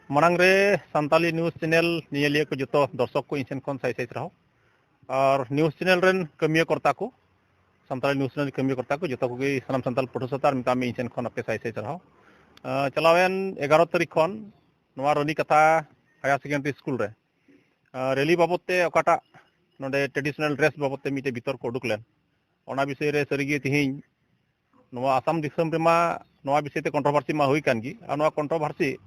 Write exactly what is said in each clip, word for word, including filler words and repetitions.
ᱢᱟᱲᱟᱝ ᱨᱮ Santali news channel ᱧᱮᱧᱮᱞᱤᱭᱟᱹ ᱠᱚ ᱡᱚᱛᱚ ᱫᱚᱨᱥᱚᱠ ᱠᱚ ᱤᱧ ᱥᱮᱱ ᱠᱷᱚᱱ ᱥᱟᱭ ᱥᱟᱭ ᱥᱟᱨᱦᱟᱣ᱾ ᱟᱨ ᱱᱤᱭᱩᱡᱽ ᱪᱮᱱᱮᱞ ᱨᱮᱱ ᱠᱟᱹᱢᱤᱭᱟᱹ ᱠᱚᱨᱛᱟ ᱠᱚ, ᱥᱟᱱᱛᱟᱲᱤ ᱱᱤᱭᱩᱡᱽ ᱪᱮᱱᱮᱞ ᱠᱟᱹᱢᱤᱭᱟᱹ ᱠᱚᱨᱛᱟ ᱠᱚ ᱡᱚᱛᱚ ᱠᱚᱜᱮ ᱥᱟᱱᱟᱢ ᱥᱟᱱᱛᱟᱲ ᱯᱟᱹᱴᱷᱩᱣᱟᱹ ᱥᱟᱶᱛᱟ ᱟᱨ ᱢᱮᱛᱟᱜ ᱢᱮ ᱤᱧ ᱥᱮᱱ ᱠᱷᱚᱱ ᱟᱯᱮ ᱥᱟᱭ ᱥᱟᱭ ᱥᱟᱨᱦᱟᱣ᱾ ᱟᱸ, ᱪᱟᱞᱟᱣᱮᱱ ᱮᱜᱟᱨᱚ ᱛᱟᱹᱨᱤᱠᱷ ᱠᱷᱚᱱ ᱱᱚᱣᱟ ᱨᱟᱹᱱᱤ ᱠᱟᱛᱷᱟ ᱦᱟᱭᱟᱨ ᱥᱮᱠᱮᱱᱰᱟᱨᱤ ᱥᱠᱩᱞ ᱨᱮ, ᱟᱸ, ᱨᱮᱞᱤ ᱵᱟᱵᱚᱫ ᱛᱮ ᱚᱠᱟᱴᱟᱜ ᱱᱚᱰᱮ ᱴᱨᱮᱰᱤᱥᱚᱱᱟᱞ ᱰᱨᱮᱥ ᱵᱟᱵᱚᱫ ᱛᱮ ᱢᱤᱫᱴᱮᱡ ᱵᱤᱛᱚᱨᱠᱚ ᱩᱰᱩᱠ ᱞᱮᱱ, ᱚᱱᱟ ᱵᱤᱥᱚᱭ ᱨᱮ ᱥᱟᱹᱨᱤᱜᱮ ᱛᱮᱦᱮᱧ ᱱᱚᱣᱟ ᱟᱥᱟᱢ ᱫᱤᱥᱚᱢ ᱨᱮᱢᱟ ᱱᱚᱣᱟ ᱵᱤᱥᱚᱭ ᱛᱮ ᱠᱚᱱᱴᱨᱳᱵᱷᱟᱨᱥᱤ ᱢᱟ ᱦᱩᱭ ᱠᱟᱱ ᱜᱮ, ᱟᱨ ᱱᱚᱣᱟ ᱠᱚᱱᱴᱨᱳᱵᱷᱟᱨᱥᱤ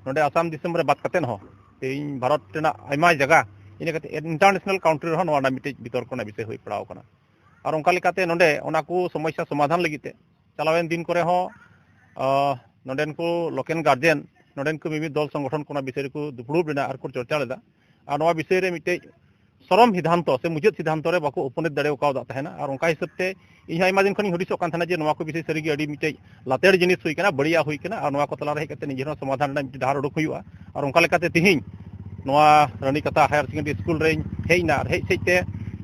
ᱱᱚᱰᱮ ᱟᱥᱟᱢ ᱫᱤᱥᱚᱢ ᱨᱮ ᱵᱟᱫ ᱠᱟᱛᱮᱫ ᱦᱚᱸ ᱛᱮᱦᱮᱧ ᱵᱷᱟᱨᱚᱛ ᱨᱮᱱᱟᱜ ᱟᱭᱢᱟ ᱡᱟᱭᱜᱟ, ᱤᱱᱟᱹ ᱠᱟᱛᱮ ᱤᱱᱴᱟᱨᱱᱮᱥᱱᱟᱞ ᱠᱟᱱᱴᱨᱤ ᱨᱮᱦᱚᱸ ᱱᱚᱣᱟ ᱨᱮᱱᱟᱜ ᱢᱤᱫᱴᱮᱡ ᱵᱤᱛᱚᱨᱠᱚ ᱨᱮᱱᱟᱜ ᱵᱤᱥᱚᱭ ᱦᱩᱭ ᱯᱟᱲᱟᱣ ᱠᱟᱱᱟ᱾ ᱟᱨ ᱚᱱᱠᱟ ᱞᱮᱠᱟᱛᱮ ᱱᱚᱰᱮ ᱚᱱᱟ ᱠᱚ ᱥᱚᱢᱚᱥᱥᱟ ᱥᱚᱢᱟᱫᱷᱟᱱ ᱞᱟᱹᱜᱤᱫ ᱛᱮ ᱪᱟᱞᱟᱣᱮᱱ ᱫᱤᱱ ᱠᱚᱨᱮ ᱦᱚᱸ, ᱟᱸ, ᱱᱚᱰᱮᱱ ᱠᱚ ᱞᱳᱠᱮᱞ ᱜᱟᱨᱡᱮᱱ, ᱱᱚᱰᱮᱱ ᱠᱚ ᱢᱤᱢᱤᱫ ᱫᱚᱞ ᱥᱚᱝᱜᱚᱴᱷᱚᱱ ᱠᱚ ᱚᱱᱟ ᱵᱤᱥᱚᱭ ᱨᱮᱠᱚ ᱫᱩᱯᱲᱩᱵ ᱞᱮᱱᱟ ᱟᱨ ᱠᱚ ᱪᱚᱨᱪᱟ ᱞᱮᱫᱟ᱾ ᱟᱨ ᱱᱚᱣᱟ ᱵᱤᱥᱚᱭ ᱨᱮ ᱢᱤᱫᱴᱮᱡ ᱥᱚᱨᱚᱢ ᱥᱤᱫᱷᱟᱱᱛᱚ ᱥᱮ ᱢᱩᱪᱟᱹᱫ ᱥᱤᱫᱷᱟᱱᱛᱚ ᱨᱮ ᱵᱟᱠᱚ ᱩᱯᱚᱱᱤᱛ ᱫᱟᱲᱮ ᱠᱟᱣᱫᱟ ᱛᱟᱦᱮᱱᱟ᱾ ᱟᱨ ᱚᱱᱠᱟ ᱦᱤᱥᱟᱹᱵ ᱛᱮ ᱤᱧ ᱦᱚᱸ ᱟᱭᱢᱟ ᱫᱤᱱ ᱠᱷᱚᱱᱤᱧ ᱦᱩᱫᱤᱥᱚᱜ ᱠᱟᱱ ᱛᱟᱦᱮᱱᱟ ᱡᱮ ᱱᱚᱣᱟ ᱠᱚ ᱵᱤᱥᱚᱭ ᱥᱟᱹᱨᱤᱜᱮ ᱟᱹᱰᱤ ᱢᱤᱫᱴᱮᱡ ᱞᱟᱛᱮᱲ ᱡᱤᱱᱤᱥ ᱦᱩᱭ ᱠᱟᱱᱟ, ᱵᱟᱹᱲᱤᱡᱟᱜ ᱦᱩᱭ ᱠᱟᱱᱟ, ᱟᱨ ᱱᱚᱣᱟ ᱠᱚ ᱛᱟᱞᱟ ᱨᱮ ᱦᱮᱡ ᱠᱟᱛᱮ ᱱᱤᱡᱮ ᱦᱚᱸ ᱥᱚᱢᱟᱫᱷᱟᱱ ᱨᱮᱱᱟᱜ ᱢᱤᱫᱴᱮᱡ ᱰᱟᱦᱟᱨ ᱩᱰᱩᱠ ᱦᱩᱭᱩᱜᱼᱟ᱾ ᱟᱨ ᱚᱱᱠᱟ ᱞᱮᱠᱟᱛᱮ ᱛᱤᱦᱤᱧ ᱱᱚᱣᱟ ᱨᱟᱱᱤ ᱠᱟᱛᱷᱟ ᱦᱟᱭᱟᱨ ᱥᱮᱠᱮᱱᱰᱟᱨᱤ ᱥᱠᱩᱞ ᱨᱮᱧ ᱦᱮᱡ ᱮᱱᱟ᱾ ᱟᱨ ᱦᱮᱡ ᱥᱮᱡ ᱛᱮ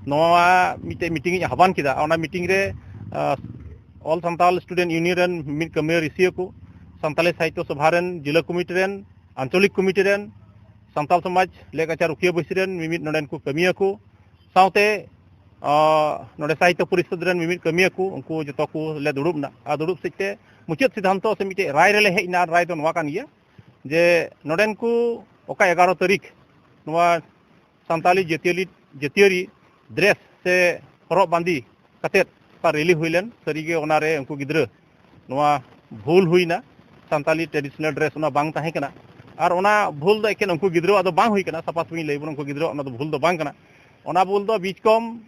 ᱱᱚᱣᱟ ᱢᱤᱫᱴᱮᱡ ᱢᱤᱴᱤᱝ ᱤᱧ ᱟᱦᱵᱟᱱ ᱠᱮᱫᱟ᱾ ᱚᱱᱟ ᱢᱤᱴᱤᱝ ᱨᱮ, ᱟᱸ, ᱚᱞ ᱥᱟᱱᱛᱟᱞ ᱥᱴᱩᱰᱮᱱᱴ ᱤᱭᱩᱱᱤᱭᱚᱱ ᱨᱮᱱ ᱢᱤᱢᱤᱫ ᱠᱟᱹᱢᱤᱭᱟᱹ ᱨᱤᱥᱤᱭᱟᱹ ᱠᱚ, ᱥᱟᱱᱛᱟᱞᱤ ᱥᱟᱦᱤᱛᱛᱚ ᱥᱚᱵᱷᱟ ᱨᱮᱱ ᱡᱤᱞᱟᱹ ᱠᱚᱢᱤᱴᱤ ᱨᱮᱱ, ᱟᱧᱪᱚᱞᱤᱠ ᱠᱚᱢᱤᱴᱤ ᱨᱮᱱ, ᱥᱟᱱᱛᱟᱞ ᱥᱚᱢᱟᱡᱽ ᱞᱮᱠ ᱟᱪᱟᱨ ᱨᱩᱠᱷᱤᱭᱟᱹ ᱵᱟᱹᱭᱥᱤ ᱨᱮᱱ ᱢᱤᱢᱤᱫ ᱱᱚᱰᱮᱱ ᱠᱚ ᱠᱟᱹᱢᱤᱭᱟᱹ ᱠᱚ, ᱥᱟᱶᱛᱮ, ᱟᱸ, ᱱᱚᱰᱮ ᱥᱟᱦᱤᱛᱛᱚ ᱯᱚᱨᱤᱥᱚᱫᱽ ᱨᱮᱱ ᱢᱤᱢᱤᱫ ᱠᱟᱹᱢᱤᱭᱟᱹ ᱠᱚ, ᱩᱱᱠᱩ ᱡᱚᱛᱚ ᱠᱚ ᱞᱮ ᱫᱩᱲᱩᱵ ᱮᱱᱟ᱾ ᱟᱨ ᱫᱩᱲᱩᱵ ᱥᱮᱡ ᱛᱮ ᱢᱩᱪᱟᱹᱫ ᱥᱤᱫᱷᱟᱱᱛᱚ ᱥᱮ ᱢᱤᱫᱴᱮᱡ ᱨᱟᱭ ᱨᱮᱞᱮ ᱦᱮᱡ ᱮᱱᱟ᱾ ᱟᱨ ᱨᱟᱭ ᱫᱚ ᱱᱚᱣᱟ ᱠᱟᱱ ᱜᱮᱭᱟ ᱡᱮ ᱱᱚᱰᱮᱱ ᱠᱚ ᱚᱠᱟ ᱮᱜᱟᱨᱚ ᱛᱟᱹᱨᱤᱠᱷ ᱱᱚᱣᱟ ᱥᱟᱱᱛᱟᱞᱤ ᱡᱟᱹᱛᱤᱭᱟᱹᱨᱤ, ᱡᱟᱹᱛᱤᱭᱟᱹᱨᱤ ᱰᱨᱮᱥ ᱥᱮ ᱦᱚᱨᱚᱜ ᱵᱟᱸᱫᱮ ᱠᱟᱛᱮᱫ ᱚᱠᱟ ᱨᱮᱞᱤ ᱦᱩᱭ ᱞᱮᱱ, ᱥᱟᱹᱨᱤᱜᱮ ᱚᱱᱟᱨᱮ ᱩᱱᱠᱩ ᱜᱤᱫᱽᱨᱟᱹ ᱱᱚᱣᱟ ᱵᱷᱩᱞ ᱦᱩᱭᱱᱟ, ᱥᱟᱱᱛᱟᱞᱤ ᱴᱨᱮᱰᱤᱥᱚᱱᱟᱞ ᱰᱨᱮᱥ ᱚᱱᱟ ᱵᱟᱝ ᱛᱟᱦᱮᱸ ᱠᱟᱱᱟ᱾ ᱟᱨ ᱚᱱᱟ ᱵᱷᱩᱞ ᱫᱚ ᱮᱠᱮᱱ ᱩᱱᱠᱩ ᱜᱤᱫᱽᱨᱟᱹᱣᱟᱜ ᱫᱚ ᱵᱟᱝ ᱦᱩᱭ ᱠᱟᱱᱟ, ᱥᱟᱯᱷᱟ ᱥᱟᱹᱯᱷᱤᱧ ᱞᱟᱹᱭ ᱵᱚᱱᱟ, ᱩᱱᱠᱩ ᱜᱤᱫᱽᱨᱟᱹᱣᱟᱜ ᱚᱱᱟ ᱫᱚ ᱵᱷᱩᱞ ᱫᱚ ᱵᱟᱝ ᱠᱟᱱᱟ᱾ ᱚᱱᱟ ᱵᱷᱩᱞ ᱫᱚ ᱵᱤᱪᱠᱚᱢ,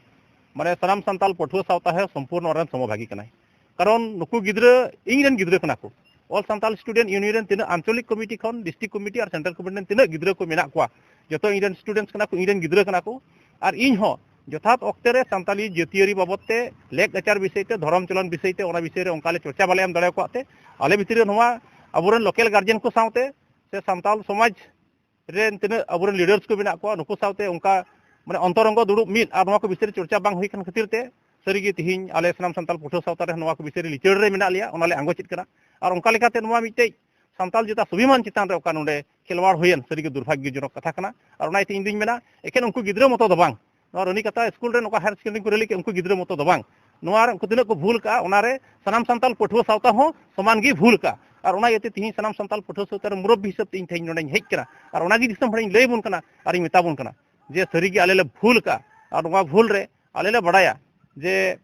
ᱢᱟᱱᱮ, ᱥᱟᱱᱟᱢ ᱥᱟᱱᱛᱟᱞ ᱯᱟᱹᱴᱷᱩᱣᱟᱹ ᱥᱟᱶᱛᱟ ᱦᱚᱸ ᱥᱚᱢᱯᱩᱨᱱᱚ ᱚᱱᱟ ᱨᱮᱱ ᱥᱚᱢᱚᱵᱷᱟᱜᱤ ᱠᱟᱱᱟᱭ᱾ ᱠᱟᱨᱚᱱ ᱱᱩᱠᱩ ᱜᱤᱫᱽᱨᱟᱹ ᱤᱧ ᱨᱮᱱ ᱜᱤᱫᱽᱨᱟᱹ ᱠᱟᱱᱟ ᱠᱚ᱾ ᱚᱞ ᱥᱟᱱᱛᱟᱞ ᱥᱴᱩᱰᱮᱱᱴ ᱤᱭᱩᱱᱤᱭᱚᱱ ᱨᱮᱱ ᱛᱤᱱᱟᱹᱜ ᱟᱧᱪᱚᱞᱤᱠ ᱠᱚᱢᱤᱴᱤ ᱠᱷᱚᱱ, ᱰᱤᱥᱴᱨᱤᱠᱴ ᱠᱚᱢᱤᱴᱤ ᱟᱨ ᱥᱮᱱᱴᱨᱟᱞ ᱠᱚᱢᱤᱴᱤ ᱨᱮᱱ ᱛᱤᱱᱟᱹᱜ ᱜᱤᱫᱽᱨᱟᱹ ᱠᱚ ᱢᱮᱱᱟᱜ ᱠᱚᱣᱟ, ᱡᱚᱛᱚ ᱤᱧ ᱨᱮᱱ ᱥᱴᱩᱰᱮᱱᱴᱥ ᱠᱟᱱᱟ ᱠᱚ, ᱤᱧ ᱨᱮᱱ ᱜᱤᱫᱽᱨᱟᱹ ᱠᱟᱱᱟ ᱠᱚ᱾ ᱟᱨ ᱤᱧ ᱦᱚᱸ ᱡᱚᱛᱷᱟᱛ ᱚᱠᱛᱮ ᱨᱮ ᱥᱟᱱᱛᱟᱞᱤ ᱡᱟᱹᱛᱤᱭᱟᱹᱨᱤ ᱵᱟᱵᱚᱫ ᱛᱮ, ᱞᱮᱠ ᱟᱪᱟᱨ ᱵᱤᱥᱚᱭ ᱛᱮ, ᱫᱷᱚᱨᱚᱢ ᱪᱚᱞᱚᱱ ᱵᱤᱥᱚᱭ ᱛᱮ, ᱚᱱᱟ ᱵᱤᱥᱚᱭ ᱨᱮ ᱚᱱᱠᱟ ᱞᱮ ᱪᱚᱨᱪᱟ ᱵᱟᱞᱮ ᱮᱢ ᱫᱟᱲᱮ ᱟᱠᱟᱫ ᱛᱮ, ᱟᱞᱮ ᱵᱷᱤᱛᱨᱤ ᱨᱮ ᱱᱚᱣᱟ ᱟᱵᱚᱨᱮᱱ ᱞᱳᱠᱮᱞ ᱜᱟᱨᱡᱮᱱ ᱠᱚ ᱥᱟᱶᱛᱮ ᱥᱮ ᱥᱟᱱᱛᱟᱞ ᱥᱚᱢᱟᱡᱽ ᱨᱮᱱ ᱛᱤᱱᱟᱹᱜ ᱟᱵᱚᱨᱮᱱ ᱞᱤᱰᱟᱨᱥ ᱠᱚ ᱢᱮᱱᱟᱜ ᱠᱚᱣᱟ, ᱱᱩᱠᱩ ᱥᱟᱶᱛᱮ ᱚᱱᱠᱟ, ᱢᱟᱱᱮ, ᱚᱱᱛᱚᱨᱚᱝᱜᱚ ᱫᱩᱲᱩᱵ ᱢᱤᱫ ᱟᱨ ᱱᱚᱣᱟ ᱠᱚ ᱵᱤᱥᱚᱭ ᱨᱮ ᱪᱚᱨᱪᱟ ᱵᱟᱝ ᱦᱩᱭ ᱠᱟᱱ ᱠᱷᱟᱹᱛᱤᱨ ᱛᱮ, ᱥᱟᱹᱨᱤᱜᱮ ᱛᱤᱦᱤᱧ ᱟᱞᱮ ᱥᱟᱱᱟᱢ ᱥᱟᱱᱛᱟᱞ ᱯᱟᱹᱴᱷᱩᱣᱟᱹ ᱥᱟᱶᱛᱟ ᱨᱮ ᱱᱚᱣᱟ ᱠᱚ ᱵᱤᱥᱚᱭ ᱨᱮ ᱞᱤᱪᱟᱹᱲ ᱨᱮ ᱢᱮᱱᱟᱜ ᱞᱮᱭᱟ, ᱚᱱᱟ ᱞᱮ ᱟᱸᱜᱚᱪᱮᱫ ᱠᱟᱱᱟ᱾ ᱟᱨ ᱚᱱᱠᱟ ᱞᱮᱠᱟᱛᱮ ᱱᱚᱣᱟ ᱢᱤᱫᱴᱮᱡ ᱥᱟᱱᱛᱟᱞ ᱡᱟᱹᱛᱟᱜ ᱥᱚᱵᱷᱤᱢᱟᱱ ᱪᱮᱛᱟᱱ ᱨᱮ ᱚᱠᱟ ᱱᱚᱰᱮ ᱠᱷᱮᱞᱣᱟᱲ ᱦᱩᱭᱮᱱ, ᱥᱟᱹᱨᱤᱜᱮ ᱫᱩᱨᱵᱷᱟᱜᱽᱭᱚᱡᱚᱱᱚᱠ ᱠᱟᱛᱷᱟ ᱠᱟᱱᱟ᱾ ᱟᱨ ᱚᱱᱟ ᱤᱭᱟᱹᱛᱮ ᱤᱧ ᱫᱩᱧ ᱢᱮᱱᱟ, ᱮᱠᱮᱱ ᱩᱱᱠᱩ ᱜᱤᱫᱽᱨᱟᱹ ᱢᱚᱛᱚ ᱫᱚ ᱵᱟᱝ, ᱱᱚᱣᱟ ᱨᱟᱹᱱᱤᱠᱟᱛᱟ ᱥᱠᱩᱞ ᱨᱮ ᱱᱚᱝᱠᱟ ᱦᱟᱭᱟᱨ ᱥᱮᱠᱮᱱᱰᱟᱨᱤ ᱠᱚ ᱨᱮᱞᱤ ᱠᱮᱫ, ᱩᱱᱠᱩ ᱜᱤᱫᱽᱨᱟᱹ ᱢᱚᱛᱚ ᱫᱚ ᱵᱟᱝ, ᱱᱚᱣᱟ ᱨᱮ ᱩᱱᱠᱩ ᱛᱤᱱᱟᱹᱜ ᱠᱚ ᱵᱷᱩᱞ ᱠᱟᱜᱼᱟ, ᱚᱱᱟ ᱨᱮ ᱥᱟᱱᱟᱢ ᱥᱟᱱᱛᱟᱞ ᱯᱟᱹᱴᱷᱩᱣᱟᱹ ᱥᱟᱶᱛᱟ ᱦᱚᱸ ᱥᱚᱢᱟᱱ ᱜᱮ ᱵᱷᱩᱞ ᱠᱟᱜᱼᱟ᱾ ᱟᱨ ᱚᱱᱟ ᱤᱭᱟᱹᱛᱮ ᱛᱤᱦᱤᱧ ᱥᱟᱱᱟᱢ ᱥᱟᱱᱛᱟᱞ ᱯᱟᱹᱴᱷᱩᱣᱟᱹ ᱥᱟᱶᱛᱟ ᱨᱮ ᱢᱩᱨᱚᱵᱵᱤ ᱦᱤᱥᱟᱹᱵ ᱛᱮ ᱤᱧ ᱛᱮᱦᱮᱧ ᱱᱚᱰᱮᱧ ᱦᱮᱡ ᱠᱟᱱᱟ᱾ ᱟᱨ ᱚᱱᱟᱜᱮ ᱫᱤᱥᱚᱢ ᱦᱚᱲᱤᱧ ᱞᱟᱹᱭ ᱟᱵᱚᱱ ᱠᱟᱱᱟ ᱟᱨᱤᱧ ᱢᱮᱛᱟ ᱵᱚᱱ ᱠᱟᱱᱟ ᱡᱮ ᱥᱟᱹᱨᱤᱜᱮ ᱟᱞᱮ ᱞᱮ ᱵᱷᱩᱞ ᱠᱟᱜᱼᱟ᱾ ᱟᱨ ᱱᱚᱣᱟ ᱵᱷᱩᱞ ᱨᱮ ᱟᱞᱮ ᱞᱮ ᱵᱟᱲᱟᱭᱟ ᱡᱮ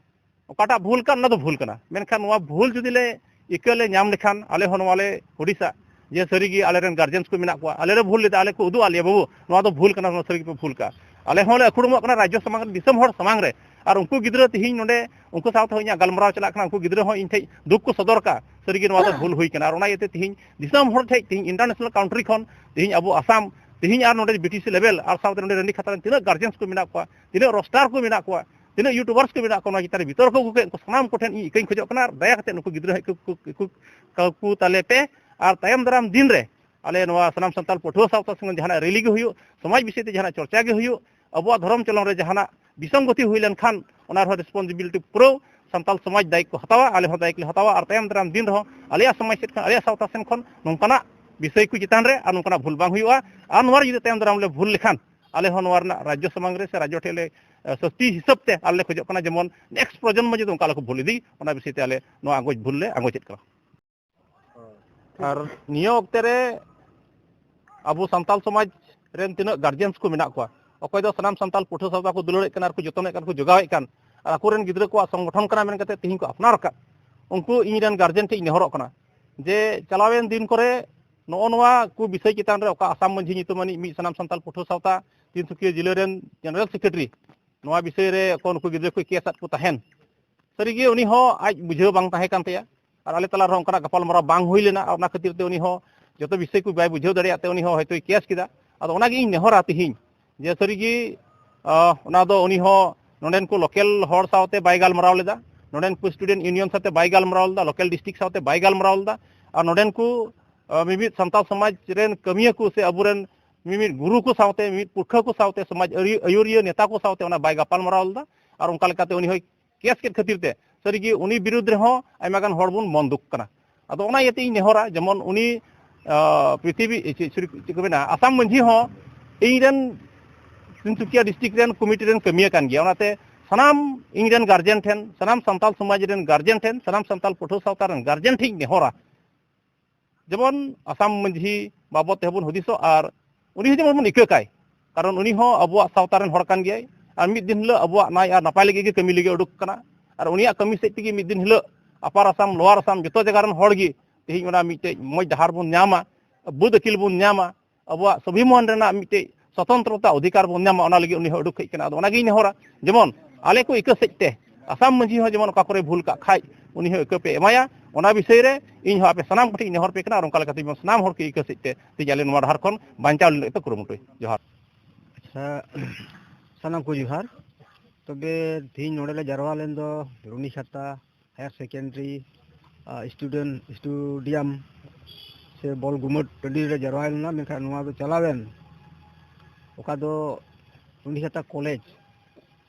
ᱚᱠᱟᱴᱟᱜ ᱵᱷᱩᱞ ᱠᱟᱱ, ᱚᱱᱟ ᱫᱚ ᱵᱷᱩᱞ ᱠᱟᱱᱟ᱾ ᱢᱮᱱᱠᱷᱟᱱ ᱱᱚᱣᱟ ᱵᱷᱩᱞ ᱡᱩᱫᱤ ᱞᱮ ᱤᱠᱟᱹ ᱞᱮ ᱧᱟᱢ ᱞᱮᱠᱷᱟᱱ, ᱟᱞᱮ ᱦᱚᱸ ᱱᱚᱣᱟ ᱞᱮ ᱦᱩᱫᱤᱥᱟ ᱡᱮ ᱥᱟᱹᱨᱤᱜᱮ ᱟᱞᱮᱨᱮᱱ ᱜᱟᱨᱡᱮᱱᱥ ᱠᱚ ᱢᱮᱱᱟᱜ ᱠᱚᱣᱟ, ᱟᱞᱮ ᱞᱮ ᱵᱷᱩᱞ ᱞᱮᱫᱟ, ᱟᱞᱮ ᱠᱚ ᱩᱫᱩᱜ ᱟᱫ ᱞᱮᱭᱟ, "ᱵᱟᱹᱵᱩ, ᱱᱚᱣᱟ ᱫᱚ ᱵᱷᱩᱞ ᱠᱟᱱᱟ, ᱱᱚᱣᱟ ᱥᱟᱹᱨᱤ ᱜᱮᱯᱮ ᱵᱷᱩᱞ ᱠᱟᱜᱼᱟ᱾" ᱟᱞᱮ ᱦᱚᱸᱞᱮ ᱟᱹᱠᱷᱲᱩᱢᱚᱜ ᱠᱟᱱᱟ ᱨᱟᱡᱽᱡᱚ ᱥᱟᱢᱟᱝ ᱨᱮ, ᱫᱤᱥᱚᱢ ᱦᱚᱲ ᱥᱟᱢᱟᱝ ᱨᱮ᱾ ᱟᱨ ᱩᱱᱠᱩ ᱜᱤᱫᱽᱨᱟᱹ ᱛᱤᱦᱤᱧ ᱱᱚᱰᱮ ᱩᱱᱠᱩ ᱥᱟᱶᱛᱮ ᱦᱚᱸ ᱤᱧᱟᱹᱜ ᱜᱟᱞᱢᱟᱨᱟᱣ ᱪᱟᱞᱟᱜ ᱠᱟᱱᱟ, ᱩᱱᱠᱩ ᱜᱤᱫᱽᱨᱟᱹ ᱦᱚᱸ ᱤᱧ ᱴᱷᱮᱡ ᱫᱩᱠ ᱠᱚ ᱥᱚᱫᱚᱨ ᱠᱟᱜᱼᱟ, ᱥᱟᱹᱨᱤᱜᱮ ᱱᱚᱣᱟ ᱫᱚ ᱵᱷᱩᱞ ᱦᱩᱭ ᱠᱟᱱᱟ᱾ ᱟᱨ ᱚᱱᱟ ᱤᱭᱟᱹᱛᱮ ᱛᱤᱦᱤᱧ ᱫᱤᱥᱚᱢ ᱦᱚᱲ ᱴᱷᱮᱡ, ᱛᱤᱦᱤᱧ international country ᱠᱷᱚᱱ ᱛᱤᱦᱤᱧ ᱟᱵᱚ ᱟᱥᱟᱢ, ᱛᱤᱦᱤᱧ ᱟᱨ ᱱᱚᱰᱮ B T C level ᱟᱨ ᱥᱟᱶᱛᱮ ᱱᱚᱰᱮ ᱨᱟᱹᱱᱤᱠᱷᱟᱛᱟ ᱨᱮᱱ ᱛᱤᱱᱟᱹᱜ ᱜᱟᱨᱡᱮᱱᱥ ᱠᱚ ᱢᱮᱱᱟᱜ ᱠᱚᱣᱟ, ᱛᱤᱱᱟᱹᱜ ᱨᱳᱥᱴᱟᱨ ᱠᱚ ᱢᱮᱱᱟᱜ ᱠᱚᱣᱟ, ᱛᱤᱱᱟᱹᱜ YouTubers ᱠᱚ ᱢᱮᱱᱟᱜ ᱠᱚᱣᱟ, ᱱᱚᱣᱟ ᱪᱮᱛᱟᱱ ᱨᱮ ᱵᱤᱛᱚᱨᱠᱚ ᱟᱹᱜᱩ ᱠᱮᱫ, ᱩᱱᱠᱩ ᱥᱟᱱᱟᱢ ᱠᱚᱴᱷᱮᱱ ᱤᱧ ᱤᱠᱟᱹᱧ ᱠᱷᱚᱡᱚᱜ ᱠᱟᱱᱟ, ᱟᱨ ᱫᱟᱭᱟ ᱠᱟᱛᱮ ᱱᱩᱠᱩ ᱜᱤᱫᱽᱨᱟᱹ ᱦᱮᱡ ᱠᱚ, ᱠᱚ, ᱠᱚ, ᱠᱟᱹᱠᱩ ᱛᱟᱞᱮ ᱯᱮ᱾ ᱟᱨ ᱛᱟᱭᱚᱢ ᱫᱟᱨᱟᱢ ᱫᱤᱱ ᱨᱮ ᱟᱞᱮ ᱱᱚᱣᱟ ᱥᱟᱱᱟᱢ ᱥᱟᱱᱛᱟᱲ ᱯᱟᱹᱴᱷᱩᱣᱟᱹ ᱥᱟᱶᱛᱟ ᱥᱚᱸᱜᱮ ᱡᱟᱦᱟᱱᱟᱜ ᱨᱮᱞᱤ ᱜᱮ ᱦᱩᱭᱩᱜ, ᱥᱚᱢᱟᱡᱽ ᱵᱤᱥᱚᱭ ᱛᱮ ᱡᱟᱦᱟᱱᱟᱜ ᱪᱚᱨᱪᱟ ᱜᱮ ᱦᱩᱭᱩᱜ, ᱟᱵᱚᱣᱟᱜ ᱫᱷᱚᱨᱚᱢ ᱪᱚᱞᱚᱱ ᱨᱮ ᱡᱟᱦᱟᱱᱟᱜ ᱵᱤᱥᱚᱝᱜᱚᱛᱤ ᱦᱩᱭ ᱞᱮᱱᱠᱷᱟᱱ, ᱚᱱᱟ ᱨᱮᱦᱚᱸ responsibility ᱯᱩᱨᱟᱹ ᱥᱟᱱᱛᱟᱲ ᱥᱚᱢᱟᱡᱽ ᱫᱟᱭᱤᱛ ᱠᱚ ᱦᱟᱛᱟᱣᱟ, ᱟᱞᱮ ᱦᱚᱸ ᱫᱟᱭᱤᱛ ᱞᱮ ᱦᱟᱛᱟᱣᱟ᱾ ᱟᱨ ᱛᱟᱭᱚᱢ ᱫᱟᱨᱟᱢ ᱫᱤᱱ ᱨᱮᱦᱚᱸ ᱟᱞᱮᱭᱟᱜ ᱥᱚᱢᱟᱡᱽ ᱥᱮᱫ ᱠᱷᱚᱱ, ᱟᱞᱮᱭᱟᱜ ᱥᱟᱶᱛᱟ ᱥᱮᱱ ᱠᱷᱚᱱ ᱱᱚᱝᱠᱟᱱᱟᱜ ᱵᱤᱥᱚᱭ ᱠᱚ ᱪᱮᱛᱟᱱ ᱨᱮ ᱟᱨ ᱱᱚᱝᱠᱟᱱᱟᱜ ᱵᱷᱩᱞ ᱵᱟᱝ ᱦᱩᱭᱩᱜᱼᱟ᱾ ᱟᱨ ᱱᱚᱣᱟ ᱨᱮ ᱡᱩᱫᱤ ᱛᱟᱭᱚᱢ ᱫᱟᱨᱟᱢ ᱞᱮ ᱵᱷᱩᱞ ᱞᱮᱠᱷᱟᱱ, ᱟᱞᱮ ᱦᱚᱸ ᱱᱚᱣᱟ ᱨᱮᱱᱟᱜ ᱨᱟᱡᱽᱡᱚ ᱥᱟᱢᱟᱝ ᱨᱮ ᱥᱮ ᱨᱟᱡᱽᱡᱚ ᱴᱷᱮᱱ ᱞᱮ, ᱮ, ᱥᱟᱹᱥᱛᱤ ᱦᱤᱥᱟᱹᱵ ᱛᱮ ᱟᱞᱮ ᱞᱮ ᱠᱷᱚᱡᱚᱜ ᱠᱟᱱᱟ, ᱡᱮᱢᱚᱱ next ᱯᱨᱚᱡᱚᱱᱢᱚ ᱡᱩᱫᱤ ᱚᱱᱠᱟ ᱟᱞᱚ ᱠᱚ ᱵᱷᱩᱞ ᱤᱫᱤ, ᱚᱱᱟ ᱵᱤᱥᱚᱭ ᱛᱮ ᱟᱞᱮ ᱱᱚᱣᱟ ᱟᱸᱜᱚᱪ ᱵᱷᱩᱞ ᱞᱮ ᱟᱸᱜᱚᱪᱮᱫ ᱠᱟᱱᱟ᱾ ᱟᱨ ᱱᱤᱭᱟᱹ ᱚᱠᱛᱮ ᱨᱮ ᱟᱵᱚ ᱥᱟᱱᱛᱟᱞ ᱥᱚᱢᱟᱡᱽ ᱨᱮᱱ ᱛᱤᱱᱟᱹᱜ ᱜᱟᱨᱡᱮᱱᱥ ᱠᱚ ᱢᱮᱱᱟᱜ ᱠᱚᱣᱟ, ᱚᱠᱚᱭ ᱫᱚ ᱥᱟᱱᱟᱢ ᱥᱟᱱᱛᱟᱞ ᱯᱟᱹᱴᱷᱩᱣᱟᱹ ᱥᱟᱶᱛᱟ ᱠᱚ ᱫᱩᱞᱟᱹᱲᱮᱫ ᱠᱟᱱᱟ, ᱟᱨ ᱠᱚ ᱡᱚᱛᱚᱱᱮᱫ ᱠᱟᱱ, ᱠᱚ ᱡᱚᱜᱟᱣᱮᱫ ᱠᱟᱱ, ᱟᱨ ᱟᱠᱚᱨᱮᱱ ᱜᱤᱫᱽᱨᱟᱹ ᱠᱚᱣᱟᱜ ᱥᱚᱝᱜᱚᱴᱷᱚᱱ ᱠᱟᱱᱟ ᱢᱮᱱ ᱠᱟᱛᱮ ᱛᱤᱦᱤᱧ ᱠᱚ ᱟᱯᱱᱟᱨ ᱟᱠᱟᱫ, ᱩᱱᱠᱩ ᱤᱧ ᱨᱮᱱ ᱜᱟᱨᱡᱮᱱ ᱴᱷᱮᱱ ᱤᱧ ᱱᱮᱦᱚᱨᱚᱜ ᱠᱟᱱᱟ ᱡᱮ ᱪᱟᱞᱟᱣᱮᱱ ᱫᱤᱱ ᱠᱚᱨᱮ ᱱᱚᱜᱼᱚ ᱱᱚᱣᱟ ᱠᱚ ᱵᱤᱥᱚᱭ ᱪᱮᱛᱟᱱ ᱨᱮ ᱚᱠᱟ ᱟᱥᱟᱢ ᱢᱟᱹᱡᱷᱤ ᱧᱩᱛᱩᱢᱟᱱᱤᱡ ᱢᱤᱫ ᱥᱟᱱᱟᱢ ᱥᱟᱱᱛᱟᱞ ᱯᱟᱹᱴᱷᱩᱣᱟᱹ ᱥᱟᱶᱛᱟ ᱛᱤᱱᱥᱩᱠᱤᱭᱟᱹ ᱡᱤᱞᱟᱹ ᱨᱮᱱ ᱡᱮᱱᱟᱨᱮᱞ ᱥᱮᱠᱨᱮᱴᱟᱨᱤ ᱱᱚᱣᱟ ᱵᱤᱥᱚᱭ ᱨᱮ ᱚᱠᱚᱭ ᱱᱩᱠᱩ ᱜᱤᱫᱽᱨᱟᱹ ᱠᱚ ᱠᱮᱥ ᱟᱫ ᱠᱚ ᱛᱟᱦᱮᱱ, ᱥᱟᱹᱨᱤᱜᱮ ᱩᱱᱤ ᱦᱚᱸ ᱟᱡ ᱵᱩᱡᱷᱟᱹᱣ ᱵᱟᱝ ᱛᱟᱦᱮᱸ ᱠᱟᱱ ᱛᱟᱭᱟ᱾ ᱟᱨ ᱟᱞᱮ ᱛᱟᱞᱟ ᱨᱮᱦᱚᱸ ᱚᱱᱠᱟᱱᱟᱜ ᱜᱟᱯᱟᱞᱢᱟᱨᱟᱣ ᱵᱟᱝ ᱦᱩᱭ ᱞᱮᱱᱟ᱾ ᱟᱨ ᱚᱱᱟ ᱠᱷᱟᱹᱛᱤᱨ ᱛᱮ ᱩᱱᱤ ᱦᱚᱸ ᱡᱚᱛᱚ ᱵᱤᱥᱚᱭ ᱠᱚ ᱵᱟᱭ ᱵᱩᱡᱷᱟᱹᱣ ᱫᱟᱲᱮᱭᱟᱜ ᱛᱮ ᱩᱱᱤ ᱦᱚᱸ ᱦᱚᱭᱛᱳᱭ ᱠᱮᱥ ᱠᱮᱫᱟ᱾ ᱟᱫᱚ ᱚᱱᱟᱜᱮ ᱤᱧ ᱱᱮᱦᱚᱨᱟ ᱛᱤᱦᱤᱧ ᱡᱮ ᱥᱟᱹᱨᱤᱜᱮ, ᱟᱦ, ᱚᱱᱟ ᱫᱚ ᱩᱱᱤ ᱦᱚᱸ ᱱᱚᱰᱮᱱ ᱠᱚ ᱞᱳᱠᱮᱞ ᱦᱚᱲ ᱥᱟᱶᱛᱮ ᱵᱟᱭ ᱜᱟᱞᱢᱟᱨᱟᱣ ᱞᱮᱫᱟ, ᱱᱚᱰᱮᱱ ᱠᱚ ᱥᱴᱩᱰᱮᱱᱴ ᱤᱭᱩᱱᱤᱭᱚᱱ ᱥᱟᱶᱛᱮ ᱵᱟᱭ ᱜᱟᱞᱢᱟᱨᱟᱣ ᱞᱮᱫᱟ, ᱞᱳᱠᱮᱞ ᱰᱤᱥᱴᱨᱤᱠᱴ ᱥᱟᱶᱛᱮ ᱵᱟᱭ ᱜᱟᱞᱢᱟᱨᱟᱣ ᱞᱮᱫᱟ, ᱟᱨ ᱱᱚᱰᱮᱱ ᱠᱚ, ᱟᱦ, ᱢᱤᱢᱤᱫ ᱥᱟᱱᱛᱟᱲ ᱥᱚᱢᱟᱡᱽ ᱨᱮᱱ ᱠᱟᱹᱢᱤᱭᱟᱹ ᱠᱚ ᱥᱮ ᱟᱵᱚᱨᱮᱱ ᱢᱤᱢᱤᱫ ᱜᱩᱨᱩ ᱠᱚ ᱥᱟᱶᱛᱮ, ᱢᱤᱢᱤᱫ ᱯᱩᱨᱠᱷᱟᱹ ᱠᱚ ᱥᱟᱶᱛᱮ, ᱥᱚᱢᱟᱡᱽ ᱟᱹᱨᱤ-, ᱟᱹᱭᱩᱨᱤᱭᱟᱹ ᱱᱮᱛᱟ ᱠᱚ ᱥᱟᱶᱛᱮ ᱚᱱᱟ ᱵᱟᱭ ᱜᱟᱯᱟᱞᱢᱟᱨᱟᱣ ᱞᱮᱫᱟ᱾ ᱟᱨ ᱚᱱᱠᱟ ᱞᱮᱠᱟᱛᱮ ᱩᱱᱤ ᱦᱚᱸᱭ ᱠᱮᱥ ᱠᱮᱫ ᱠᱷᱟᱹᱛᱤᱨ ᱛᱮ ᱥᱟᱹᱨᱤᱜᱮ ᱩᱱᱤ ᱵᱤᱨᱩᱫᱽ ᱨᱮᱦᱚᱸ ᱟᱭᱢᱟ ᱜᱟᱱ ᱦᱚᱲ ᱵᱚᱱ ᱢᱚᱱ ᱫᱩᱠ ᱠᱟᱱᱟ᱾ ᱟᱫᱚ ᱚᱱᱟ ᱤᱭᱟᱹᱛᱮ ᱤᱧ ᱱᱮᱦᱚᱨᱟ, ᱡᱮᱢᱚᱱ ᱩᱱᱤ ᱟᱸ, ᱯᱨᱤᱛᱷᱤᱵᱤ ᱪᱮᱫ, ᱥᱚᱨᱤ, ᱪᱮᱫ ᱠᱚ ᱢᱮᱱᱟ, ᱟᱥᱟᱢ ᱢᱟᱹᱡᱷᱤ ᱦᱚᱸ ᱤᱧ ᱨᱮᱱ ᱛᱤᱱᱥᱩᱠᱤᱭᱟ ᱰᱤᱥᱴᱨᱤᱠᱴ ᱨᱮᱱ ᱠᱚᱢᱤᱴᱤ ᱨᱮᱱ ᱠᱟᱹᱢᱤᱭᱟᱹ ᱠᱟᱱ ᱜᱮᱭᱟ᱾ ᱚᱱᱟᱛᱮ ᱥᱟᱱᱟᱢ ᱤᱧ ᱨᱮᱱ ᱜᱟᱨᱡᱮᱱ ᱴᱷᱮᱱ, ᱥᱟᱱᱟᱢ ᱥᱟᱱᱛᱟᱞ ᱥᱚᱢᱟᱡᱽ ᱨᱮᱱ ᱜᱟᱨᱡᱮᱱ ᱴᱷᱮᱱ, ᱥᱟᱱᱟᱢ ᱥᱟᱱᱛᱟᱞ ᱯᱟᱹᱴᱷᱩᱣᱟᱹ ᱥᱟᱶᱛᱟ ᱨᱮᱱ ᱜᱟᱨᱡᱮᱱ ᱴᱷᱮᱱ ᱤᱧ ᱱᱮᱦᱚᱨᱟ, ᱡᱮᱢᱚᱱ ᱟᱥᱟᱢ ᱢᱟᱹᱡᱷᱤ ᱵᱟᱵᱚᱫ ᱛᱮᱦᱚᱸ ᱵᱚᱱ ᱦᱩᱫᱤᱥᱚᱜ, ᱟᱨ ᱩᱱᱤ ᱦᱚᱸ ᱡᱮᱢᱚᱱ ᱵᱚᱱ ᱤᱠᱟᱹ ᱠᱟᱭ, ᱠᱟᱨᱚᱱ ᱩᱱᱤ ᱦᱚᱸ ᱟᱵᱚᱣᱟᱜ ᱥᱟᱶᱛᱟ ᱨᱮᱱ ᱦᱚᱲ ᱠᱟᱱ ᱜᱮᱭᱟᱭ, ᱟᱨ ᱢᱤᱫ ᱫᱤᱱ ᱦᱤᱞᱳᱜ ᱟᱵᱚᱣᱟᱜ ᱱᱟᱭ ᱟᱨ ᱱᱟᱯᱟᱭ ᱞᱟᱹᱜᱤᱫ ᱜᱮ ᱠᱟᱹᱢᱤ ᱞᱟᱹᱜᱤᱫ ᱩᱰᱩᱠ ᱠᱟᱱᱟ᱾ ᱟᱨ ᱩᱱᱤᱭᱟᱜ ᱠᱟᱹᱢᱤ ᱥᱮᱫ ᱛᱮᱜᱮ ᱢᱤᱫ ᱫᱤᱱ ᱦᱤᱞᱳᱜ ᱟᱯᱟᱨ ᱟᱥᱟᱢ, ᱞᱳᱣᱟᱨ ᱟᱥᱟᱢ, ᱡᱚᱛᱚ ᱡᱟᱭᱜᱟ ᱨᱮᱱ ᱦᱚᱲ ᱜᱮ ᱛᱮᱦᱮᱧ ᱚᱱᱟ ᱢᱤᱫᱴᱮᱡ ᱢᱚᱡᱽ ᱰᱟᱦᱟᱨ ᱵᱚᱱ ᱧᱟᱢᱟ, ᱵᱩᱫ ᱟᱹᱠᱤᱞ ᱵᱚᱱ ᱧᱟᱢᱟ, ᱟᱵᱚᱣᱟᱜ ᱥᱚᱵᱷᱤᱢᱟᱱ ᱨᱮᱱᱟᱜ ᱢᱤᱫᱴᱮᱡ ᱥᱚᱛᱚᱱᱛᱨᱚᱛᱟ ᱚᱫᱷᱤᱠᱟᱨ ᱵᱚᱱ ᱧᱟᱢᱟ, ᱚᱱᱟ ᱞᱟᱹᱜᱤᱫ ᱩᱱᱤ ᱦᱚᱸ ᱩᱰᱩᱠ ᱦᱮᱡ ᱠᱟᱱᱟ᱾ ᱟᱫᱚ ᱚᱱᱟᱜᱤᱧ ᱱᱮᱦᱚᱨᱟ, ᱡᱮᱢᱚᱱ ᱟᱞᱮ ᱠᱚ ᱤᱠᱟᱹ ᱥᱮᱫ ᱛᱮ ᱟᱥᱟᱢ ᱢᱟᱹᱡᱷᱤ ᱦᱚᱸ ᱡᱮᱢᱚᱱ ᱚᱠᱟ ᱠᱚᱨᱮ ᱵᱷᱩᱞ ᱠᱟᱜ ᱠᱷᱟᱡ ᱩᱱᱤ ᱦᱚᱸ ᱤᱠᱟᱹ ᱯᱮ ᱮᱢᱟᱭᱟ᱾ ᱚᱱᱟ ᱵᱤᱥᱚᱭ ᱨᱮ ᱤᱧ ᱦᱚᱸ ᱟᱯᱮ ᱥᱟᱱᱟᱢ ᱠᱚᱴᱷᱮᱱ ᱤᱧ ᱱᱮᱦᱚᱨ ᱯᱮ ᱠᱟᱱᱟ, ᱟᱨ ᱚᱱᱠᱟ ᱞᱮᱠᱟᱛᱮ ᱡᱮᱢᱚᱱ ᱥᱟᱱᱟᱢ ᱦᱚᱲ ᱠᱚ ᱤᱠᱟᱹ ᱥᱮᱫ ᱛᱮ ᱛᱮᱦᱮᱧ ᱟᱞᱮ ᱱᱚᱣᱟ ᱰᱟᱦᱟᱨ ᱠᱷᱚᱱ ᱵᱟᱧᱪᱟᱣ ᱞᱟᱹᱜᱤᱫ ᱯᱮ ᱠᱩᱨᱩᱢᱩᱴᱩᱭ᱾ ᱡᱚᱦᱟᱨ᱾ ᱟᱪᱪᱷᱟ, ᱥᱟᱱᱟᱢ ᱠᱚ ᱡᱚᱦᱟᱨ᱾ ᱛᱚᱵᱮ ᱛᱮᱦᱮᱧ ᱱᱚᱰᱮ ᱞᱮ ᱡᱟᱨᱣᱟ ᱞᱮᱱ ᱫᱚ ᱨᱩᱱᱤ ᱠᱷᱟᱛᱟ ᱦᱟᱭᱟᱨ ᱥᱮᱠᱮᱱᱰᱟᱨᱤ, ᱟ, ᱥᱴᱩᱰᱮᱱᱴ ᱥᱴᱮᱰᱤᱭᱟᱢ ᱥᱮ ᱵᱚᱞ ᱜᱩᱢᱟᱹᱴ ᱴᱟᱺᱰᱤ ᱨᱮ ᱡᱟᱨᱣᱟ ᱞᱮᱱᱟ, ᱢᱮᱱᱠᱷᱟᱱ ᱱᱚᱣᱟ ᱫᱚ ᱪᱟᱞᱟᱣᱮᱱ ᱚᱠᱟ ᱫᱚ ᱨᱩᱱᱤ ᱠᱷᱟᱛᱟ ᱠᱚᱞᱮᱡᱽ,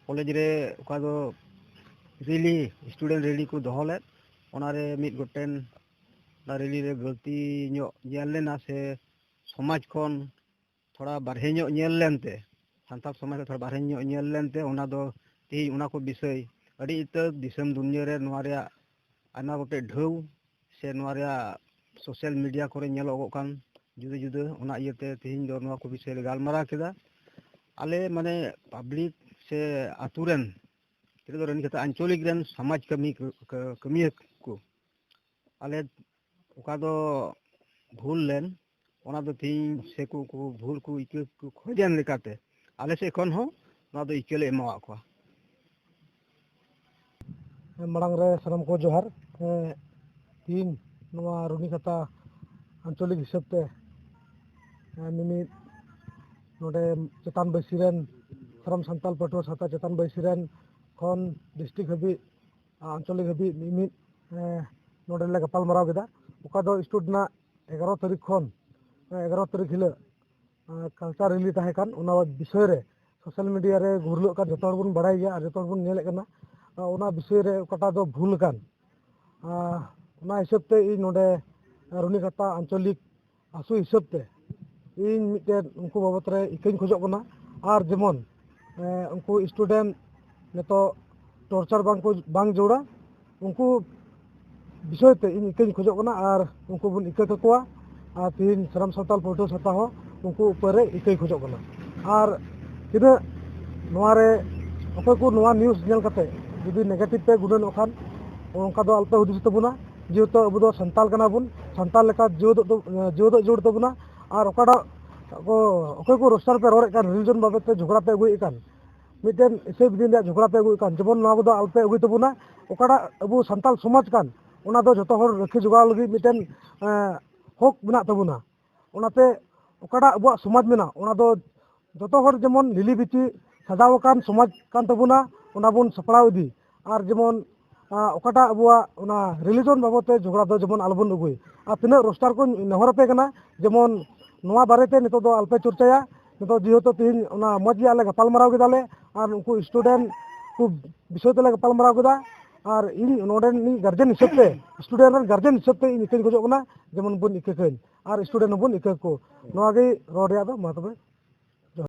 ᱠᱚᱞᱮᱡᱽ ᱨᱮ ᱚᱠᱟ ᱫᱚ ᱨᱮᱞᱤ, ᱥᱴᱩᱰᱮᱱᱴ ᱨᱮᱞᱤ ᱠᱚ ᱫᱚᱦᱚ ᱞᱮᱫ, ᱚᱱᱟᱨᱮ ᱢᱤᱫ ᱜᱚᱴᱮᱱ ᱚᱱᱟ ᱨᱮᱞᱤ ᱨᱮ ᱜᱟᱹᱞᱛᱤ ᱧᱚᱜ ᱧᱮᱞ ᱞᱮᱱᱟ ᱥᱮ ᱥᱚᱢᱟᱡᱽ ᱠᱷᱚᱱ ᱛᱷᱚᱲᱟ ᱵᱟᱨᱦᱮ ᱧᱚᱜ ᱧᱮᱞ ᱞᱮᱱᱛᱮ, ᱥᱟᱱᱛᱟᱲ ᱥᱚᱢᱟᱡᱽ ᱨᱮ ᱛᱷᱚᱲᱟ ᱵᱟᱨᱦᱮ ᱧᱚᱜ ᱧᱮᱞ ᱞᱮᱱᱛᱮ, ᱚᱱᱟ ᱫᱚ ᱛᱮᱦᱮᱧ ᱚᱱᱟ ᱠᱚ ᱵᱤᱥᱚᱭ ᱟᱹᱰᱤ ᱩᱛᱟᱹᱨ ᱫᱤᱥᱚᱢ ᱫᱩᱱᱤᱭᱟᱹ ᱨᱮ ᱱᱚᱣᱟ ᱨᱮᱭᱟᱜ ᱟᱭᱢᱟ ᱜᱚᱴᱮᱡ ᱰᱷᱟᱹᱣ ᱥᱮ ᱱᱚᱣᱟ ᱨᱮᱭᱟᱜ ᱥᱳᱥᱟᱞ ᱢᱤᱰᱤᱭᱟ ᱠᱚᱨᱮ ᱧᱮᱞᱚᱜᱚᱜ ᱠᱟᱱ ᱡᱩᱫᱟᱹ ᱡᱩᱫᱟᱹ, ᱚᱱᱟ ᱤᱭᱟᱹᱛᱮ ᱛᱮᱦᱮᱧ ᱫᱚ ᱱᱚᱣᱟ ᱠᱚ ᱵᱤᱥᱚᱭ ᱞᱮ ᱜᱟᱞᱢᱟᱨᱟᱣ ᱠᱮᱫᱟ᱾ ᱟᱞᱮ ᱢᱟᱱᱮ ᱯᱟᱵᱽᱞᱤᱠ ᱥᱮ ᱟᱛᱳ ᱨᱮᱱ ᱱᱤᱛᱚᱜ ᱫᱚ ᱨᱟᱱᱤᱠᱷᱟᱛᱟ ᱟᱧᱪᱚᱞᱤᱠ ᱨᱮᱱ ᱥᱚᱢᱟᱡᱽ ᱠᱟᱹᱢᱤ ᱠᱚ, ᱠᱟᱹ-, ᱠᱟᱹᱢᱤᱭᱟᱹ ᱠᱚ ᱟᱞᱮ ᱚᱠᱟ ᱫᱚ ᱵᱷᱩᱞ ᱞᱮᱱ, ᱚᱱᱟ ᱫᱚ ᱛᱮᱦᱮᱧ ᱥᱮ ᱠᱚ, ᱠᱚ ᱵᱷᱩᱞ ᱠᱚ ᱤᱠᱟᱹ ᱠᱚ ᱠᱷᱚᱡᱮᱱ ᱞᱮᱠᱟᱛᱮ ᱟᱞᱮ ᱥᱮᱫ ᱠᱷᱚᱱ ᱦᱚᱸ ᱱᱚᱣᱟ ᱫᱚ ᱤᱠᱟᱹ ᱞᱮ ᱮᱢᱟᱣᱟᱫ ᱠᱚᱣᱟ᱾ ᱢᱟᱲᱟᱝ ᱨᱮ ᱥᱟᱱᱟᱢ ᱠᱚ ᱡᱚᱦᱟᱨ᱾ ᱮᱸ, ᱛᱮᱦᱮᱧ ᱱᱚᱣᱟ ᱨᱩᱱᱤᱠᱟᱛᱟ ᱟᱧᱪᱚᱞᱤᱠ ᱦᱤᱥᱟᱹᱵ ᱛᱮ, ᱮᱸ, ᱢᱤᱢᱤᱫ ᱱᱚᱰᱮ ᱪᱮᱛᱟᱱ ᱵᱟᱹᱭᱥᱤ ᱨᱮᱱ ᱥᱟᱱᱟᱢ ᱥᱟᱱᱛᱟᱲ ᱯᱟᱹᱴᱷᱩᱣᱟᱹ ᱥᱟᱶᱛᱟ ᱪᱮᱛᱟᱱ ᱵᱟᱹᱭᱥᱤ ᱨᱮᱱ ᱠᱷᱚᱱ ᱰᱤᱥᱴᱨᱤᱠᱴ ᱦᱟᱹᱵᱤᱡ, ᱟᱧᱪᱚᱞᱤᱠ ᱦᱟᱹᱵᱤᱡ ᱢᱤᱢᱤᱫ, ᱮᱸ, ᱱᱚᱰᱮ ᱞᱮ ᱜᱟᱯᱟᱞ ᱢᱟᱨᱟᱣ ᱠᱮᱫᱟ᱾ ᱚᱠᱟ ᱫᱚ ᱥᱴᱩᱰ ᱨᱮᱱᱟᱜ ᱮᱜᱟᱨᱚ ᱛᱟᱹᱨᱤᱠᱷ ᱠᱷᱚᱱ, ᱮᱜᱟᱨᱚ ᱛᱟᱹᱨᱤᱠᱷ ᱦᱤᱞᱳᱜ, ᱟᱸ, ᱠᱟᱞᱪᱟᱨ ᱨᱮᱞᱤ ᱛᱟᱦᱮᱸ ᱠᱟᱱ, ᱚᱱᱟ ᱵᱤᱥᱚᱭ ᱨᱮ ᱥᱳᱥᱟᱞ ᱢᱤᱰᱤᱭᱟ ᱨᱮ ᱜᱷᱩᱨᱞᱟᱹᱜ ᱠᱟᱱ, ᱡᱚᱛᱚ ᱦᱚᱲ ᱵᱚᱱ ᱵᱟᱲᱟᱭ ᱜᱮᱭᱟ ᱟᱨ ᱡᱚᱛᱚ ᱦᱚᱲ ᱵᱚᱱ ᱧᱮᱞᱮᱫ ᱠᱟᱱᱟ᱾ ᱟᱸ, ᱚᱱᱟ ᱵᱤᱥᱚᱭ ᱨᱮ ᱚᱠᱟᱴᱟᱜ ᱫᱚ ᱵᱷᱩᱞ ᱟᱠᱟᱱ, ᱟᱸ, ᱚᱱᱟ ᱦᱤᱥᱟᱹᱵ ᱛᱮ ᱤᱧ ᱱᱚᱰᱮ ᱨᱩᱱᱤᱠᱟᱛᱟ ᱟᱧᱪᱚᱞᱤᱠ ᱟᱹᱥᱩ ᱦᱤᱥᱟᱹᱵ ᱛᱮ ᱤᱧ ᱢᱤᱫᱴᱮᱱ ᱩᱱᱠᱩ ᱵᱟᱵᱚᱫ ᱨᱮ ᱤᱠᱟᱹᱧ ᱠᱷᱚᱡᱚᱜ ᱠᱟᱱᱟ᱾ ᱟᱨ ᱡᱮᱢᱚᱱ ᱮ, ᱩᱱᱠᱩ ᱥᱴᱩᱰᱮᱱᱴ ᱱᱤᱛᱚᱜ ᱴᱚᱨᱪᱟᱨ ᱵᱟᱝ ᱠᱚ ᱵᱟᱝ ᱡᱟᱹᱨᱩᱲᱟ, ᱩᱱᱠᱩ ᱵᱤᱥᱚᱭ ᱛᱮ ᱤᱧ ᱤᱠᱟᱹᱧ ᱠᱷᱚᱡᱚᱜ ᱠᱟᱱᱟ᱾ ᱟᱨ ᱩᱱᱠᱩ ᱵᱚᱱ ᱤᱠᱟᱹ ᱠᱟᱠᱚᱣᱟ᱾ ᱟᱨ ᱛᱮᱦᱮᱧ ᱥᱟᱱᱟᱢ ᱥᱟᱱᱛᱟᱲ ᱯᱟᱹᱴᱷᱩᱣᱟᱹ ᱥᱟᱶᱛᱟ ᱦᱚᱸ ᱩᱱᱠᱩ ᱩᱯᱟᱹᱨ ᱨᱮ ᱤᱠᱟᱹᱭ ᱠᱷᱚᱡᱚᱜ ᱠᱟᱱᱟ᱾ ᱟᱨ ᱛᱤᱱᱟᱹᱜ ᱱᱚᱣᱟ ᱨᱮ ᱚᱠᱚᱭ ᱠᱚ ᱱᱚᱣᱟ ᱱᱤᱭᱩᱡᱽ ᱧᱮᱞ ᱠᱟᱛᱮ ᱡᱩᱫᱤ ᱱᱮᱜᱮᱴᱤᱵᱷ ᱯᱮ ᱜᱩᱱᱟᱹᱱᱚᱜ ᱠᱷᱟᱱ, ᱚᱱᱠᱟ ᱫᱚ ᱟᱞᱚᱯᱮ ᱦᱩᱫᱤᱥ ᱛᱟᱵᱚᱱᱟ᱾ ᱡᱮᱦᱮᱛᱩ ᱟᱵᱚ ᱫᱚ ᱥᱟᱱᱛᱟᱲ ᱠᱟᱱᱟ ᱵᱚᱱ, ᱥᱟᱱᱛᱟᱲ ᱞᱮᱠᱟ ᱡᱤᱣᱮᱫᱚᱜ ᱫᱚ, ᱡᱤᱣᱮᱫᱚᱜ ᱡᱟᱹᱨᱩᱲ ᱛᱟᱵᱚᱱᱟ᱾ ᱟᱨ ᱚᱠᱟᱴᱟᱜ ᱠᱚ, ᱚᱠᱚᱭ ᱠᱚ ᱨᱳᱥᱴᱟᱨ ᱯᱮ ᱨᱚᱲᱮᱫ ᱠᱟᱱ, ᱨᱤᱞᱤᱡᱚᱱ ᱵᱟᱵᱚᱫ ᱛᱮ ᱡᱷᱚᱜᱽᱲᱟ ᱯᱮ ᱟᱹᱜᱩᱭᱮᱫ ᱠᱟᱱ, ᱢᱤᱫᱴᱮᱱ ᱤᱥᱟᱹᱭ ᱵᱤᱫᱤᱱ ᱨᱮᱭᱟᱜ ᱡᱷᱚᱜᱽᱲᱟ ᱯᱮ ᱟᱹᱜᱩᱭᱮᱫ ᱠᱟᱱ, ᱡᱮᱢᱚᱱ ᱱᱚᱣᱟ ᱠᱚᱫᱚ ᱟᱞᱚᱯᱮ ᱟᱹᱜᱩᱭ ᱛᱟᱵᱚᱱᱟ᱾ ᱚᱠᱟᱴᱟᱜ ᱟᱵᱚ ᱥᱟᱱᱛᱟᱲ ᱥᱚᱢᱟᱡᱽ ᱠᱟᱱ, ᱚᱱᱟ ᱫᱚ ᱡᱚᱛᱚ ᱦᱚᱲ ᱨᱟᱹᱠᱷᱤ ᱡᱚᱜᱟᱣ ᱞᱟᱹᱜᱤᱫ ᱢᱤᱫᱴᱮᱱ, ᱮᱸ, ᱦᱚᱠ ᱢᱮᱱᱟᱜ ᱛᱟᱵᱚᱱᱟ᱾ ᱚᱱᱟᱛᱮ ᱚᱠᱟᱴᱟᱜ ᱟᱵᱚᱣᱟᱜ ᱥᱚᱢᱟᱡᱽ ᱢᱮᱱᱟᱜ, ᱚᱱᱟ ᱫᱚ ᱡᱚᱛᱚ ᱦᱚᱲ ᱡᱮᱢᱚᱱ ᱞᱤᱞᱤ ᱵᱤᱛᱤ ᱥᱟᱡᱟᱣ ᱟᱠᱟᱱ ᱥᱚᱢᱟᱡᱽ ᱠᱟᱱ ᱛᱟᱵᱚᱱᱟ, ᱚᱱᱟ ᱵᱚᱱ ᱥᱟᱯᱲᱟᱣ ᱤᱫᱤ᱾ ᱟᱨ ᱡᱮᱢᱚᱱ, ᱟᱸ, ᱚᱠᱟᱴᱟᱜ ᱟᱵᱚᱣᱟᱜ ᱚᱱᱟ ᱨᱤᱞᱤᱡᱚᱱ ᱵᱟᱵᱚᱫ ᱛᱮ ᱡᱷᱚᱜᱽᱲᱟ ᱫᱚ ᱡᱮᱢᱚᱱ ᱟᱞᱚᱵᱚᱱ ᱟᱹᱜᱩᱭ᱾ ᱟᱨ ᱛᱤᱱᱟᱹᱜ ᱨᱳᱥᱴᱟᱨ ᱠᱚᱧ ᱱᱮᱦᱚᱨ ᱟᱯᱮ ᱠᱟᱱᱟ, ᱡᱮᱢᱚᱱ ᱱᱚᱣᱟ ᱵᱟᱨᱮᱛᱮ ᱱᱤᱛᱚᱜ ᱫᱚ ᱟᱞᱚᱯᱮ ᱪᱚᱨᱪᱟᱭᱟ᱾ ᱱᱤᱛᱚᱜ ᱡᱮᱦᱮᱛᱩ ᱛᱮᱦᱮᱧ ᱚᱱᱟ ᱢᱚᱡᱽ ᱜᱮ ᱟᱞᱮ ᱜᱟᱯᱟᱞ ᱢᱟᱨᱟᱣ ᱠᱮᱫᱟᱞᱮ, ᱟᱨ ᱩᱱᱠᱩ ᱥᱴᱩᱰᱮᱱᱴ ᱠᱚ ᱵᱤᱥᱚᱭ ᱛᱮᱞᱮ ᱜᱟᱯᱟᱞ ᱢᱟᱨᱟᱣ ᱠᱮᱫᱟ᱾ ᱟᱨ ᱤᱧ ᱱᱚᱰᱮ ᱨᱤᱱᱤᱡ ᱜᱟᱨᱡᱮᱱ ᱦᱤᱥᱟᱹᱵ ᱛᱮ, ᱥᱴᱩᱰᱮᱱᱴ ᱨᱮᱱ ᱜᱟᱨᱡᱮᱱ ᱦᱤᱥᱟᱹᱵ ᱛᱮ ᱤᱧ ᱤᱠᱟᱹᱧ ᱠᱷᱚᱡᱚᱜ ᱠᱟᱱᱟ, ᱡᱮᱢᱚᱱ ᱵᱚᱱ ᱤᱠᱟᱹ ᱠᱟᱹᱧ ᱟᱨ ᱥᱴᱩᱰᱮᱱᱴ ᱦᱚᱸᱵᱚᱱ ᱤᱠᱟᱹ ᱠᱚ᱾ ᱱᱚᱣᱟ ᱜᱮ ᱨᱚᱲ ᱨᱮᱭᱟᱜ ᱫᱚ᱾ ᱢᱟ ᱛᱚᱵᱮ᱾